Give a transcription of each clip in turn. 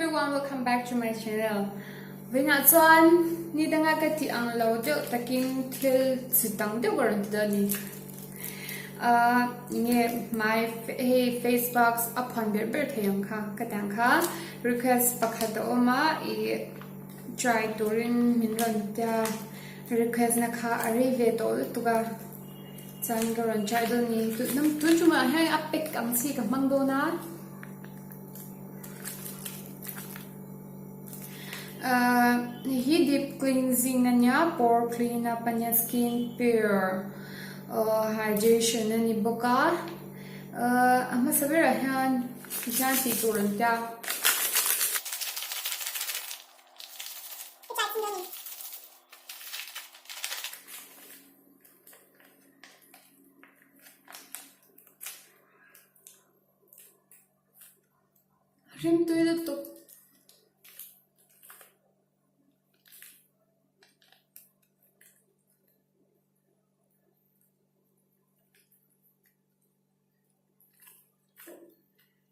everyone, welcome back to my channel. Vawiinah chuan ni danga ka tih ang lo deuh takin thil chi dang deuh ka rawn ti dawn a ni. Ahh enge hmai hei face box a phuan ber ber thei ang kha ka ti ang kha request pakhat a awm a ih try turin min rawn tia request na kha a rei ve tawh lutuk a chuan ka rawn try dawn a ni. Tun tumah hian a pack ang chi ka hmang dawn a. Hei hi deep cleansing a nia pore clean up a nia skin pure hydration a ni bawk a a hmasa berah hian tihian tih tur an tia. Rimtui lutuk.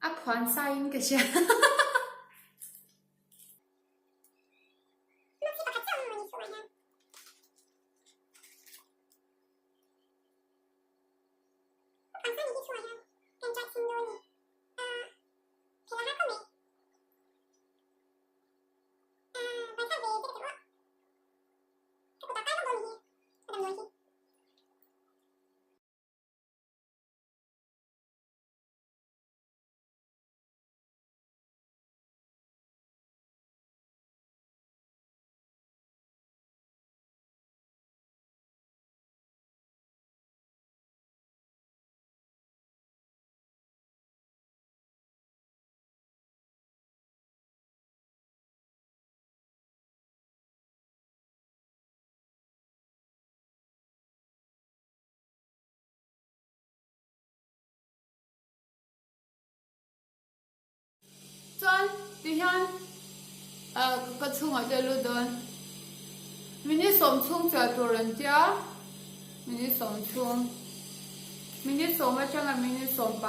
A phuan saiin ka hria. Chuan tihian ka chhungah te a lut dawn. Minute 10 chiah tur an tia, minute 10 chhung, minute 10 atanga minute 15.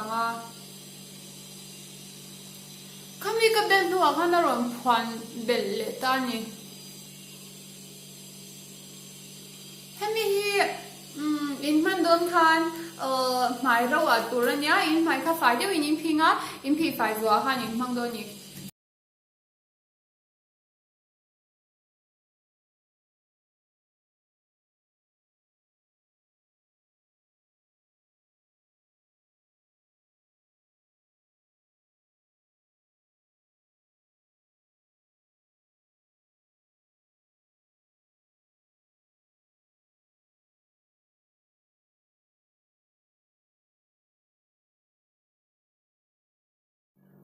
Khami ka bel hnuah khan a rawn phuan belh leh ta a ni. Hemi hi in hman dawn khan hmai ro ah tur a nia, in hmai kha fai deuhin in phing a, in phih fai zuah khan in hmang dawn a ni.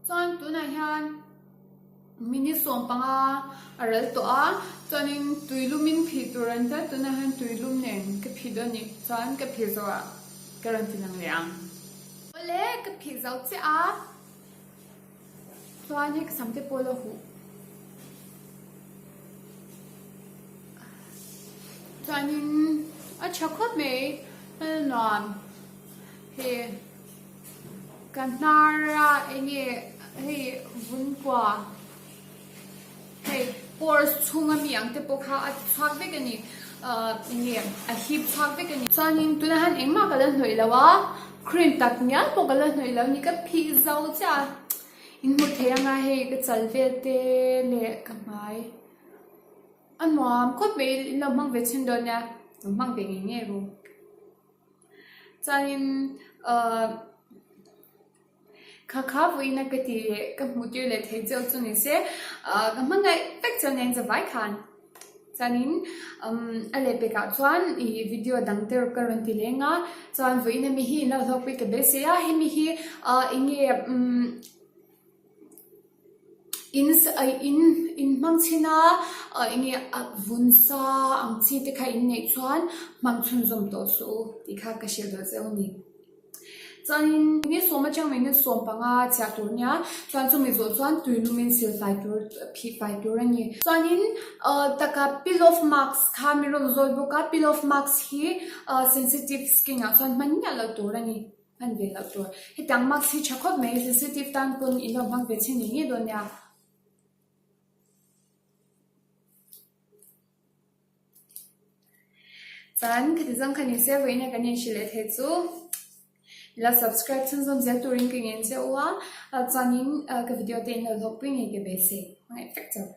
Chuan tunah hian minute 15 a ral tawh a, chuanin tuilumin phih tur an tia, tunah hian tuilum nen ka phih dawn a ni, chuan ka phih zawhah ka rawn ti lang leh ang. Awle ka phih zo chiah a, chuan hei ka sam te pawh la huh. Chuanin a tha khawp mai a nuam hei ka hnar a enge hei vun kua hei pores chhunga mi ang te pawh kha a chhuak vek a ni ahh enge a hip chhuak vek a ni. Chuanin tunah hian engmah ka la hnawih lo a cream tak ngial pawh ka la hnawih lo a ni ka phih zo chiah a. In hmu thei anga hei ka chal vel te leh ka hmai a nuam khawp mai in lo hmang ve chhin dawn nia lo hmang ve ngei ngei ru chuanin ahh kha kha vawiin a ka ti leh ka hmuh tir leh thei cheu chu ni se ahh ka hmangaih vek chuan eng zavai khan. Chuanin umm a lehpekah chuan ih video dang te ka rawn ti leng a, chuan vawiin ami hi in lo hlawkpui ka beisei a, hemi hi ah eng nge umm in in in hmang chhin a ah eng nge a vun sa ang chi te kha in neih chuan hmang chhunzawm tawh suh u tih kha ka hrilh duh che u a ni. Chuanin ni sawm atang mai ni 15 chhiah tur nia, chuan chumi zawh chuan tui lumin sil fai tur phih fai tur a ni. Chuanin taka peel off mask kha min rawn zawi bawk a, peel off mask hi sensitive skin ah chuan hman miah loh tur a ni, hman ve loh tur. Hetiang mask hi tha khawp mai, sensitive tan pawn in lo hmang ve chhin ngei ngei dawn nia. Chuan khati zawng kha ni se vawiin a kan inhrilh leh thei chu ila subscribe chhunzawm zel turin ka ngen che u a, chuanin ka video te in lo hlawkpui ngei ka beisei. Hmangaih vek chauh.